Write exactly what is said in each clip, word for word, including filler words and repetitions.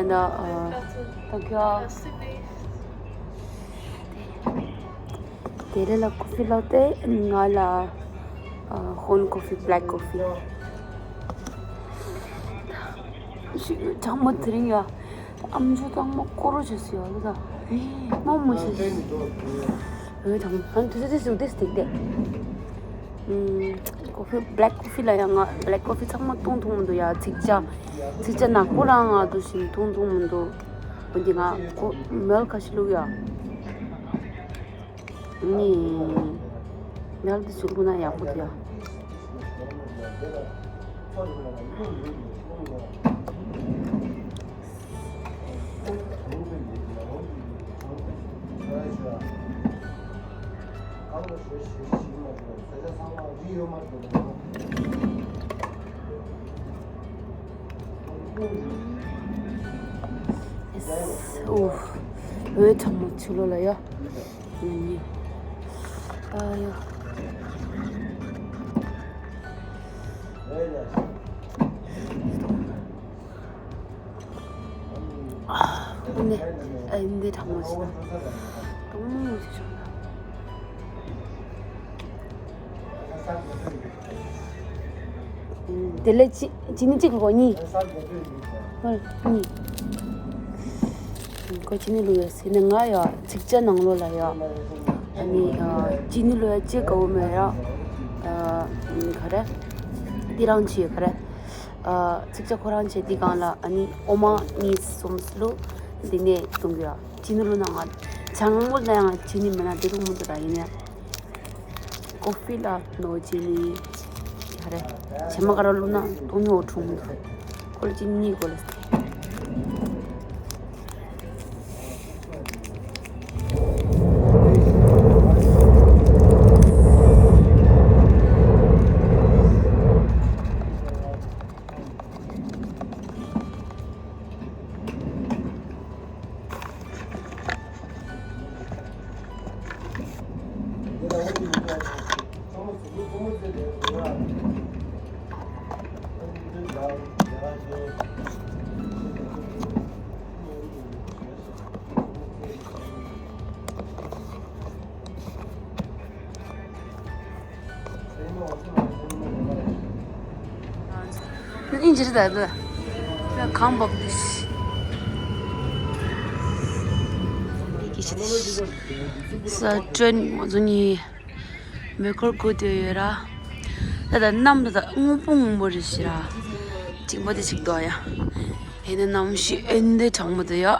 ད་ཨ་ད་ཁྱོད་དེ་རེད་ལ། ཀོ་ཧྥི་ལ་དེ་ང་ལ་ཨ་ཧོན་ཀོ་ཧྥི། བྷེ་ལེག་ཀོ་ཧྥི། ཞིག་གྲང་མོ་དེ་རིང་ཡ། ཨམ་ཅོག་གཙང་མ་སྐོར་རོ་བྱས་སོ་ཡ་ལ། ད་མོ་མོ་ཞིག་འོད་གྲང་མོ། ཨ་དུས་ཚོད་དེ་སུ་དེ་སྟེགས་དེ། ཀོ་ཧྥི། བྷེ་ལེག་ཀོ་ཧྥི་ལ་ཡང་ང་བྷེ་ལེག་ཀོ་ཧྥི་ཚང་མ་འཐུང་འཐུང་མི་འདུག་ཡ། ཚིག་ཇ། ཚིག་ཇ་ནག་པོ་རང་ང་འདུག་བཞིན་འཐུང་འཐུང་མི་འདུག་འོན་ཏེ་ང་ཁོ་མེལ་ཁ་ཤས་བླུགས་ཡ། ནི་མེལ་དེ་ཚུར་བླུགས་ན་ཡག་པོ་འདུག་ཡ། ཨོ། འོད་གྲང་མོ་ཆུ་ལོ་ལ་ཡ། ཨ་ཡ། ཨ་ནི་ཨ་འདི་གྲང་མོ་ཞིག་ད། གྲང་མོ་ཞིག་བྱུང་ད། དེ་ལས་ཅི་ཅི་ནི་གཅིག་གོ་གཉིས། ཧོལ་གཉིས། ཁོ་ཅི་ནི་བླུགས་ཡོད་ཟེར་ན། ང་ཡ་ཚིག་ཇ་ནང་ལོགས་ལ་ཡ། ཨ་ནི་ཨ་ཅི་ནི་བླུགས་ཡ་ཅི་གའོ་མེད་ཡ། ཨ་ག་རེ། དེ་རང་བྱས་ག་རེ། ཨ་ཚིག་ཇ་ཁོ་རང་བྱས་དེ་སྒང་ལ་ཨ་ནི་འོ་མ་གཉིས་གསུམ་བླུགས། དེ་ནས་བཏུང་གི་ཡ། ཅི་ནི་བླུགས་ན་ཡང་ཅི་ནི་མེད་ན་དེ་རུང་མི་འདུག་ད། ཡིན་ནའི་ཀོ་ཧྥི་ལ་ནོ་ཅི་ནི་ཡ་རེད། བྱེ་མ་ཀ་ར་བླུགས་ན་བཏུང་ཉོ་འཁྲུངས་མི་འདུག་ཁོ་ལ་ཅི་ནི་གཉིས་དགོས་ལ། ཨིན་ཇི་རི་ད་དུ། ཁང་བབ་དུ་ཤི། ཡི་གེ་ཤི་དུ་ཤི། ས་ཀྲེན་ང་ཚོ་གཉིས་མེ་འཁོར་སྒུག་བསྡད་ཡོད་ར། ད་ད་གནམ་ད་ད་སྔོན་པོ་སྔོན་པོ་རེད་ཤི་ར། ཅིག་པ་དེ་ཅིག་དོ་ཡ། ཨེ་ན་གནམ་གཤིས་ཨེ་འདི་གྲང་མོ་དུ་ཡ། འོད་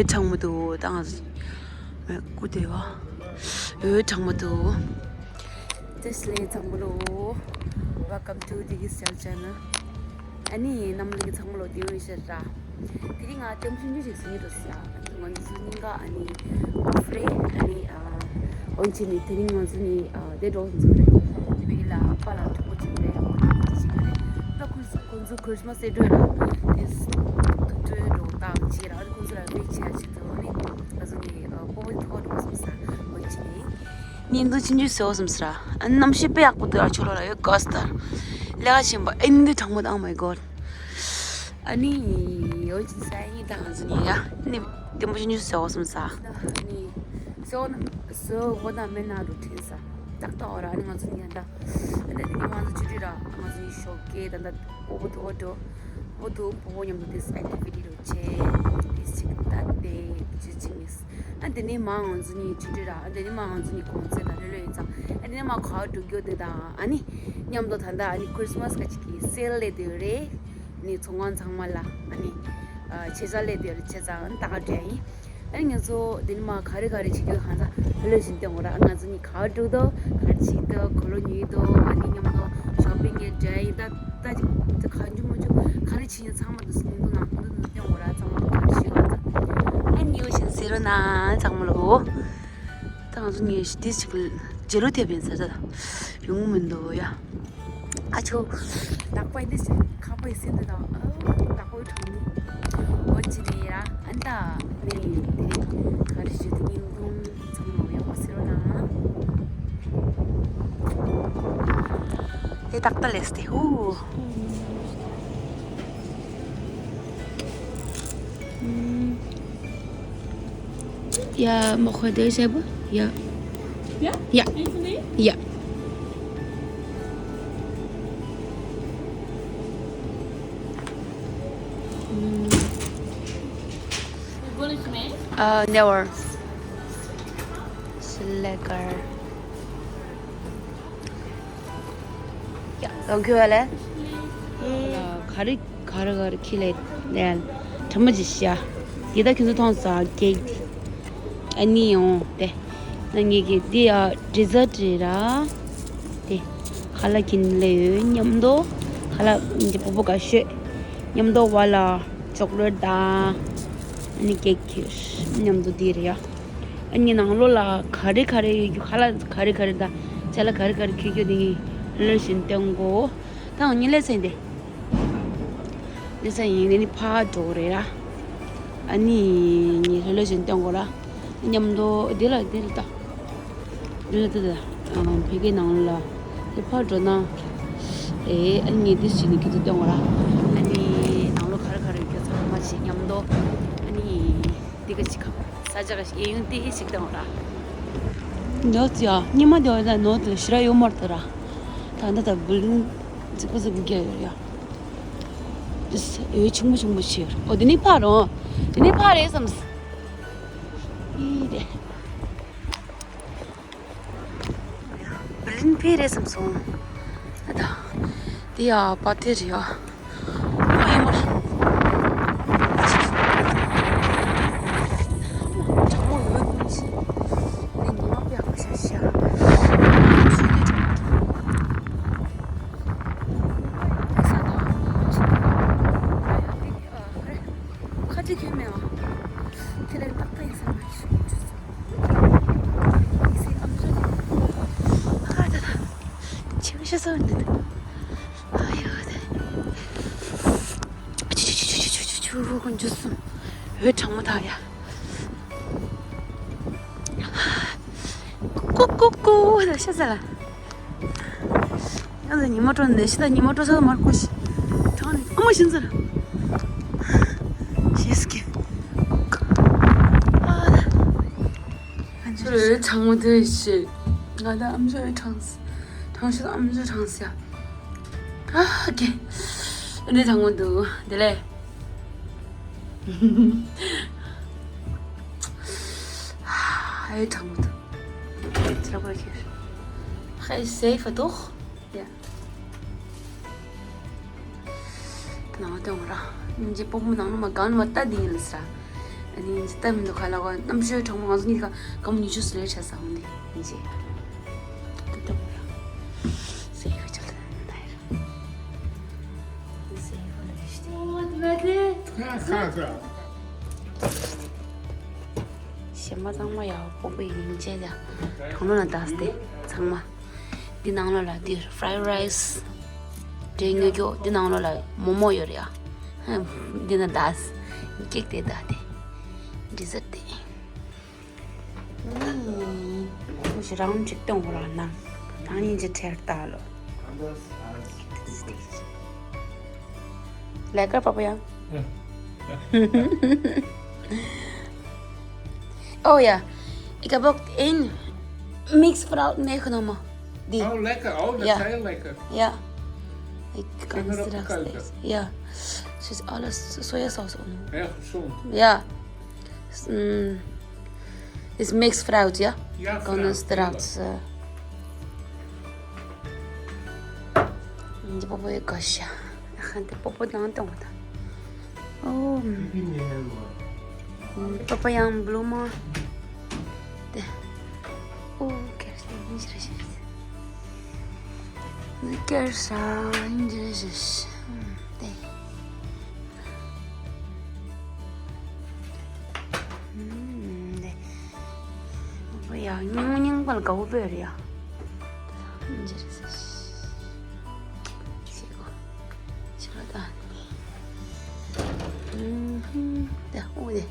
གྲང་མོ་འདུག་ད་ང་ཚོ་མེ་སྐུ་དེ་བ། འོད་གྲང་མོ་འདུག་བཀྲ་ཤིས་བདེ་ལེགས་ཚང་མ་ལོ། Welcome to Diggy's Style Channel. ཨ་ནི་རྣམ་པ་ཚང་མ་ལོ་བདེ་མོ་ཡོད་ཤག་ར། དེ་རིང་ང་ལྟད་མོ་ཆུང་ཆུང་ཞིག་གཟིགས་ཀྱི་འདུག་ཟེར་ཡ། ང་ཚོ་སྙིང་ག་ཨ་ནི་ཨོ་ཧྥི་རེད། ཨ་ནི་ཨ་འོན་ཆེ་ནི་དེ་རིང་ང་ཚོ་ནི་ཨ་དེ་འགྲོ་འཛུགས་རེད། དེ་བས་ལ་པ་ལ་གྲོགས་པོ་ཅིག་རེད། ཨ་ནི་ཅི་ཅིག་རེད། ད་ཁོ་ཁོ་ཚོ་ཁྲིས་མ་སི་སེ་ལི་བྲེཊ་ར། དེ་ཐུགས་སྤྲོ་འགྲོ་སྟངས་ཅིག་ར། ཨ་ནི་ཁོ་ཚོ་ལ་བེད་ཆེ་ཡ་ཅིག་འདུག་ཨ་ནི་ང་ཚོ་ནི་ཨ་སྤོ་བོ་ཐོག་འགྲོ་སོང་ས་འོན་ཆེ་ནི། བརྙན་ཐུང་ཆུང་ཆུང་བཟོ་བསམ་ཟེར་ར། ཨ་ནི་གནམ་གཤིས་དཔེ་ཡག་པོ་འདུག་ཨ་ཕྱོགས་ལ་ཡོད་ག་སི་ལྟར། ལས་ཀ་ཆེན་པོ་ཨེ་འདི་གྲང་མོ་དང་མའི་གོ་ཌ། ཨ་ནི་འོན་ཅིག་ས་ཡིན་ད་ང་ཚོ་ནི་ཡ། ནི་ལྟད་མོ་ཆུང་ཆུང་བཟོ་བསམ་ཟེར། ཨ་ནི་བཟོ་ན་བཟོ་འོ་ན་མེད་ན་རུ་ཁྲིན་ས་ཏག་ཏག་འོ་ར། ཨ་ནི་ང་ཚོ་ནི་ཡ་ད། ཨ་ནི་ང་ཚོ་ཆུ་ཊི་ར། ང་ཚོ་ནི་ཞོགས་ཀས་ད་ད་སྤོ་བོ་ཐོག་འགྲོ། སྤོ་བོ་ཐོག་སྤོ་བོ་མཉམ་དུ་དེ་ཨེག་ཊི་བི་ཊི་རུ་བྱས། དེ་ཅིག་ད་དེ་ཅི་ཅིག་ཨ་དེ་ནས་མ་ང་ཚོ་གཉིས་ཆུང་དུས་ར། ཨ་དེ་ནས་མ་ང་ཚོ་གཉིས་གུང་སེང་དང་ལྷོད་ལྷོད་ཡིན་ཙང་། ཨ་དེ་ནས་མ་ག་པར་འགྲོ་རྒྱུ་དེ་དང་། ཨ་ནི་མཉམ་དུ་ད་ལྟ་ཨ་ནི་ཁྲིས་མ་སི་ག་ཅིག་གི་སེལ་སླེབས་བསྡད་ཡོད་རེད། ཨ་ནི་ཚོང་ཁང་ཚང་མ་ལ་ཨ་ནི་ཨ་ཆས་ཆས་སླེབས་བསྡད་ཡོད་རེད། བྱས་ཙང་ཨ་ནི་ད་ག་འདྲ་ཡིན། ཨ་ནི་ང་ཚོ་དེ་ནས་མ་ག་རེ་ག་རེ་བྱེད་རྒྱུ་གང་ཚང་ལྷོད་ལྷོད་བཞིན་བསྟན་འོ་ར། ང་ཚོ་གཉིས་ག་པར་འགྲོ་དོ། ག་རེ་བྱེད་དོ། གོས་ལོག་ཉོས་དོ། ཨ་ནི་མཉམ་དུ་ཤོ་པིང་གི་འདྲ་ཡིན་ད། ད་ཅིག་ཅིག་གང་བྱུང་མང་བྱུང་ག་རེ་བྱེད་ཡིན་ཚང་མ་དུ་སྙིང་པོ་ནང་དུ་དུ་སྟོན་འོ་ར། ཚང་མ་དུ་ག་རེ་བྱེད་ཡོད་ཙང་། ཨ་ནི་ཡོ་བཞིན་ཟེར་རོ་ན་ཚང་མ་ལོ། ད་ང་ཚོ་ངས་དེ་ཅིག་རྗེས་ལུས་ཐེབས་ཡིན་ཟེར་ད་ཡོང་མི་འདུག་ཡ། ཨ་ཆོ། བདག་པོ་འདི་ཞིག་ཁ་པོ་ཡི་སེམས་འདི་དང་། ཨ་བདག་པོའི་གྲོང་མི་འོ་ཅི་ནས་ཡ། ཨ་ནི་ད་ནས་དེ་ག་རེ་བྱེད་དུ་སྙིང་པོ། ཚང་མ་ཡག་པོ་ཟེར་རོ་ན། དེ་ཏག་ཏག་ལས་ཏེ་ཧུ། Ja, mogen we deze hebben? Ja. Ja? Ja. Een van die? Ja. Wil je mee? Uh, never. Is lekker. Ja, dank u wel, hè. ག་རེ་ག་རེ་ག་རེ་ཁྱི་ལས་ལས་དྲི་མ་ཅིག་བཤད། འདི་ད་ཁྱོད་ཚོ་མཐོང་ས་ཀེག་འདི། ཨ་ནི་ཡོང་དེ། ན་ངེད་ཀྱི་འདི་ཡ་ཌི་ཛར་ཊི་རེད་ར། དེ། ཁ་ལག་ཁྱི་ལས་ཡོད་མཉམ་དུ། ཁ་ལག་འདི་སྤོ་སྤོ་དགའ་ཤོས། མཉམ་དུ་བ་ལ་ཅོག་ལེཊ་དང་། ཨ་ནི་ཀེག་ཁྱེར་མཉམ་དུ་འདི་རེད་ཡ། ཨ་ནི་ནང་ལོགས་ལ་ག་རེ་ག་རེ་ཡོད་རྒྱུ། ཁ་ལག་ག་རེ་ག་རེ་དང་། ཅ་ལག་ག་རེ་ག་རེ་ཁྱེར་རྒྱུ་དེ་ངས་ལོ་བཞིན་སྟོན་གོ། ད་ང་གཉིས་ལས་ཚན་དེ། ལས་ཚན་ཡིན་ནི་ཕར་འགྲོ་རེད་ར། ཨ་ནི་ངས་ལོ་བཞིན་སྟོན་གོ་ར། མཉམ་དུ་དེ་ལ་དེ་ལ་ད། འདི་ལ་ཏི་ཏ། ཕ་གི་ནང་ལ་དེ་ཕར་འགྲོ་ན། ཨེ་ཨ་ནི་ངས་འདི་ཞིག་ནི་ཁྱེད་ཚོ་སྟོན་གོ་ར། ཨ་ནི་ནང་ལོགས་ག་རེ་ག་རེ་ཡོད་ཚང་མ་ཞིག་མཉམ་དུ། ཨ་ནི་འདི་ག་ཞིག་གམ་ས་ཆ་ག་ཞིག་ཨེ་ཡོང་དེ་ཞིག་སྟོན་གོ་ར། ཉོ་ཙི་ཡ་ཉི་མ་དེ་བ་ད་ནོ་དེ་ཞི་ར་ཡོད་མར་ད་ར། ད་ད་ད་བུལ་ཌིང་རྫིག་པོ་རྫིག་པོ་རྒྱག་ཡོད་ཡ། ཨོ་ཆུང་མོ་ཆུང་མོ་ཞིག་ཡོད། ཨོ་དེ་ནི་ཕར་རོ། དེ་ནི་ཕར་རེད་བསམ། ཨི་དེ། བི་ལིན་ཕི་རེད་བསམ་སོང་། ཨ་ད། དེ་ཡ་པ་ཏི་རེད་ཡ། ཨ་ཡ་མ། གྲང་མོ་ཡོད་ཀུན་ཞིག་དེ་ཉི་མ་པ་ཡག་པོ་ཤ་ཤ། ཁ་ཅིག་ཁྱོད་མེད་ཨ། དེ་ལས་ཏག་ཏག་ཡིན་ས་མ་ཤེས། ཨ་ད་ད། ཆེམ་ཤ་ཟ་འདི། ཨ་ཡོ་དེ། ཆུ་ཆུ་ཆུ་ཆུ་ཆུ་ཆུ་ཆུ་ཀུན་འཇུ་སོང་། འོད་གྲང་མོ་ཐག་ཡ། ཀུ་ཀུ་ཀུ་ཀུ་ད་ཤ་ཟ་ལ། ཡང་ཉི་མ་དྲོ་ནས་ཤི་ད་ཉི་མ་དྲོ་ས་མར་ཀོ་ཤི། གྲང་ནས་ཨ་མ་ཤི་ཟེར། ཤེས་ཀྱི། ཨ་ཚོ་གྲང་མོ་དེ་ཤི། ང་ད་ཨམ་ཅོག་གྲང་ས། གྲང་ཤི་ད་ཨམ་ཅོག་གྲང་ས་ཡ། ཨ་ཀེ། འདི་གྲང་མོ་འདུག་དེ་ལས། ཨ་གྲང་མོ་འདུག་ཚ་བ་ཁྱེར། ཧེ་སེ་ཕ་འདུག་ཡ། ནང་དོན་ར། ཉིན་རྗེ་སྤོ་བོ་ནང་ནུ་མ་གང་ནུ་མ་ལྟ་དེ་ཡིན་ལ་ས། ཨ་ནི་ཉིན་རྗེ་ལྟ་མི་འདུག་ག་ལ་གོ་གནམ་གཤིས་གྲང་མོ་ང་ཚོ་གཉིས་ཀ་གམ་ཉི་ཤུ་སུ་ལེར་ཆ་ས་འོང་དེ་ཉིན་རྗེ། ད་ལྟ་བུ་ར། སེ་ཁ་ཆག་ལ་ན་ཡ་ར། སེ་ཁ་ལ་ཡ་ཤི་དེ། ཁ་ཁ་ཁ། ཞེ་མ་ཚང་མ་ཡ་སྤོ་བོ་ཡིན་རྗེ་ཡ། གང་ལོ་ན་དག་སྟེ་ཚང་མ། འདི་ནང་ལོགས་ལ་འདི་fried rice འདྲེ་ཉོ་རྒྱུ། འདི་ནང་ལོགས་ལ་མོ་མོ་ཡོད་རེད་ཡ། འདི་ན་དཱས་ཀེག་དེ་དཱ་དེ་ཌི་ཛར་དེ། ཨུམ། ཁོ་ཞིག་རང་གཅིག་སྟོན་དགོས་ར་ནང་། ནང་ཉིན་གྱི་ཁྲེར་ལྟ་ལོ། Lekker, papa, ja? Ja. Oh ja, ik heb ook één mix fruit meegenomen. Die. Oh, lekker. Oh, dat is heel lekker. Ja. Ik kan straks eten. Ja. Ze is alles sojasaus onder. Heel gezond. Ja. Mm. Is mix fruit, ja? Ja, fruit, straks. Inje popo e kasha. Ahan te popo nang tong ta. Oh. Papayang bloemen. De. Oh, kerst. Inje. Kerst, inje. De. ཡ། རྙིང་རྙིང་པ་ལ་དགའ་བོ་དཔེ་རེད་ཡ། ཅི་རེད་ཟེར། ཤེས་གོ། ཆ་ད། ད་ཨོ་དེ།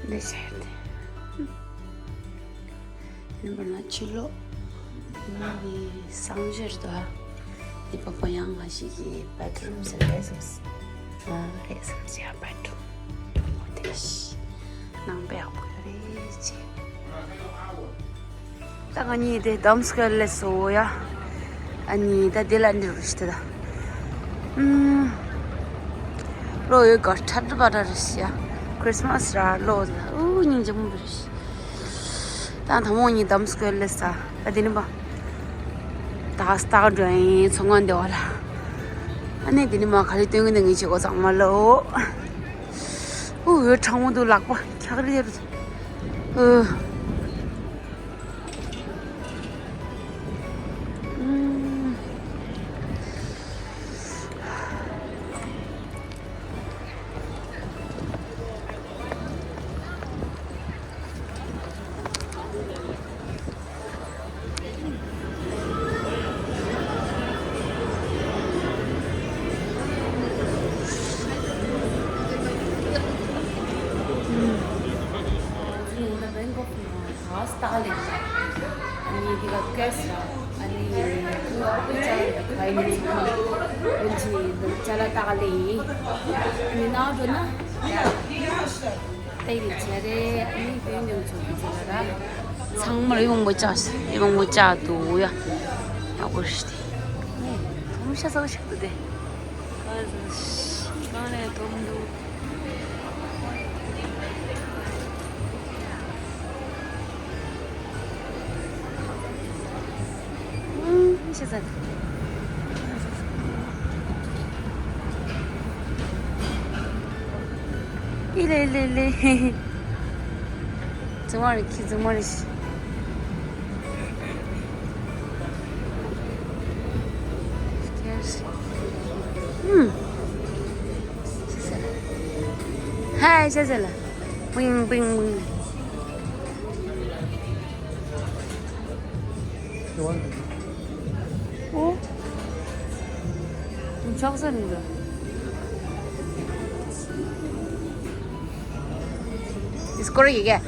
འདི་ཟེར་ཏེ། ཡིན་པ་ན་ཕྱི་ལོགས་ནི་གསང་སྤྱོད་དུ་ནི་པ་པ་ཡང་ང་ཞིག་གི་bedroom ཟེར་རེད་བསམ་སི། ཨ་རེད་བསམ་སི་ཡ་bedroom། འོ་དེ་ཤི། ནང་པ་ཡག་པོ་ཡོད་རེད་ཅེས། ད་ང་གཉིས་དེ་ཌམ་སི་ཀོ་ཡར་སླེབས་སོང་ཡ། ཨ་ནི་ད་དེ་ལ་འདིར་རུ་ཞིག་ད། ཨུམ། ལོ་ཡོད་ག་ཁྲ་ཁྲ་པ་ཁྲ་རེད་ཤག་ཁྲི་སི་མ་སི་ར་ལོ་ཟ། ཨུ་སྙིང་རྗེ་མོ་རེད་ཤག་ད་དང་པོ་ངས་ཌམ་སི་ཀོ་ཡར་སླེབས་ས། ད་དེ་ནི་མ། ད་སྟག་འགྲོ་ཡིན་ཚོང་ཁང་བདེ་བ་ལ། ཨ་ནི་དེ་ནི་མ་ག་རེ་སྟོན་གི་འདུག་ངས་བྱེད་སྒོ་ཚང་མ་ལོ། ཨུ་འོད་གྲང་མོ་འདུག་ལག་པ་འཁྱག་རེ་རེད། ཨུ། ཨ་ནི་དེ་ག་ཀེ་སི་ར། ཨ་ནི་ཁོ་ཨ་ཁུ་ཅག་ག་ཡིན་ཚང་མ་འོན་ཅི་ཅ་ལག་ལྟ་ག་ལེ་ཡིན། ཨ་ནི་ནང་འགྲོ་ན་ཏེ་རི་བྱ་རེ། ཨ་ནི་དཔོན་ཉམ་ཆུང་གི་ཅ་ལག་ར། ཚང་མ་ལ་ཡོང་མགོ་ཅག་ཡོང་མགོ་ཅག་འདུག་ཡ། ཡག་པོ་རེད་དེ། ཐོམ་ཤ་ཚ་ཞིག་འདུག་དེ། གང་ནས་ཐོམ་འདུག་ཨི་ལེ་ལེ་ལེ། ཙི་མ་རེ་ཁི་ཙི་མ་རེ་ཤི། ཧ་ཤ་ཤ་ལ། ཝིང་ཝིང་ཝིང་། ཨོ། ཆགས་ས་རེད་འདུག་ཨིས་ཀོ་ར་ཡི་གེ།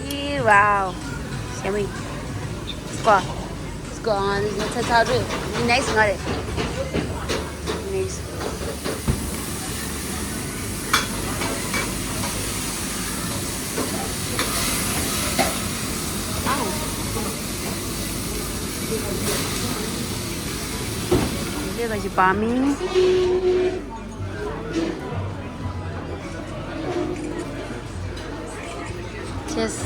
ཡེ། ཝའོ། ཞེ་མིང་། སྐོ། སྐོ། ཨ་ནི་ཚ་ཚ་རུ། ནེགསི་ང་རེད། ནེགསི། ཨའོ། འདི་ག་ཞིག་བ་མིན། Cheers.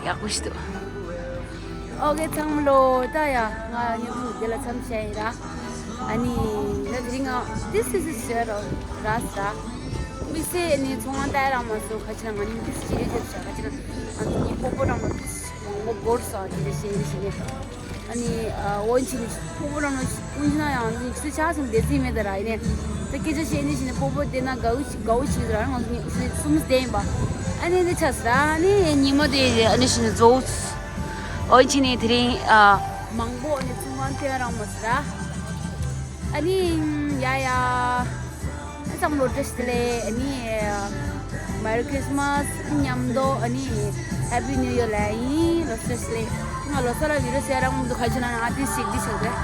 ཡག་པོ་ཞིག་འདུག་ཨོ་ཀེ། ཚང་མ་ལོ། ད་ཡ་ང་ཉོ་ཐུང་འདི་ལ་མཚམས་བཞག་ཡིན་ར། ཨ་ནི་ད་དེ་རིང་ང་this is a zero ར་ས། དམིགས་བསལ་ཨ་ནི་ཚོང་ཁང་ལྟ་ཡ་རང་མ་སོ་ཁ་ཆེ་ན་ང་ནི་འདི་སི་ཅི་རེ་ཅེ་བྱ་ཁ་ཆེ་ན་ང་ཚོ་ནི་སྤོ་བོ་རང་མ་འདི་སི་མང་པོ་སྒོར་ས་དེ་རེ་ཤེས་རེ་ཤེས་ནས། ཨ་ནི་ཨ་འོན་ཆི་ནི་ཕུ་བོ་རང་ལ་ཀུན་གཞི་ན་ཡང་ནི་ཆུ་ཆ་སོང་བསྡད་རྩིས་མེད་ད་ར། ཡིན་ནས་ད་སྐད་ཆ་བཤད་ནི་ཞིག་ནི་སྤོ་བོ་བསྡད་ན་དགའ་བོ་ཞིག་དགའ་བོ་ཞིག་ར། ང་ཚོ་ནི་གསུམ་བསྡད་ཡིན་པ། ཨ་ནི་འདི་ཆ་ས་ར། ཨ་ནི་ཉི་མ་དེ་ཨ་ནི་ཞིག་ནི་རྫོགས། འོན་ཆི་ནི་དེ་རིང་ཨ་མང་པོ་ཨ་ནི་ཚོང་ཁང་ཐེ་རང་མ་ས་ར། ཨ་ནི་ཡ་ཡ། ཨ་ཚང་མ་ལོ་བཀྲ་ཤིས་བདེ་ལེགས། ཨ་ནི་ Merry Christmas མཉམ་དུ་ཨ་ནི་Happy New Year ལབ་ཡིན། ལོ་གསར་ལ་ང་ལོ་གསར་ལ་བི་ཌི་ཡོ་བཟོ་ཡ་རག་མི་འདུག་ཁ་ཆུ་ན་ང་དེ་ཞིག་འདི་ཞིག་རེད།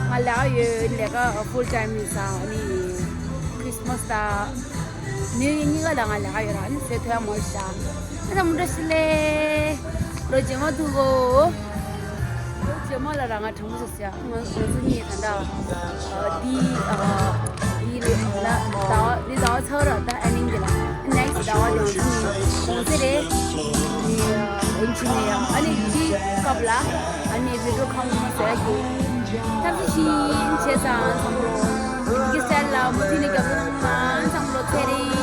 ང་ལས་ཀ་ཡོད། ལས་ཀ་full time ཡིན་ས། ཨ་ནི་Christmas དང་New Year གཉིས་ཀ་ལ་ང་ལས་ཀ་ཡོད་ར། ཨ་ནི་བཟོས་ཐུབ་ཡ་མ་རེད་ཤག་ཨ་ད་མུ་འདྲ་ཞིག་ལས་ལོ་རྗེས་མ་ཐུག་གོ། ལོ་རྗེས་མ་ལ་ར་ང་དྲང་པོ་ཞིག་ང་ང་ཚོ་གཉིས་ད་ལྟ་འདི་འདི་ལ་ཟླ་བ་འདི་ཟླ་བ་ཚར་ར། ད་ending འདི་ལ་next ཟླ་བ་འདི་ང་ཚོ་གཉིས་གོང་ཚེ་རེད། ཨིན་ཇི་ནི་ཡང་ཨ་ནི་འདི་སྐབས་ལ་ཨ་ནི་video ཁང་མ་ཟེར་གི་ཐབས་ཤེས་བྱས་ཙང་ཚང་མ་འདི་གི་style ལ་མུ་མཐུད་ནས་རྒྱབ་སྐྱོར་གནང་ཚང་མ་ཚེ་རིང་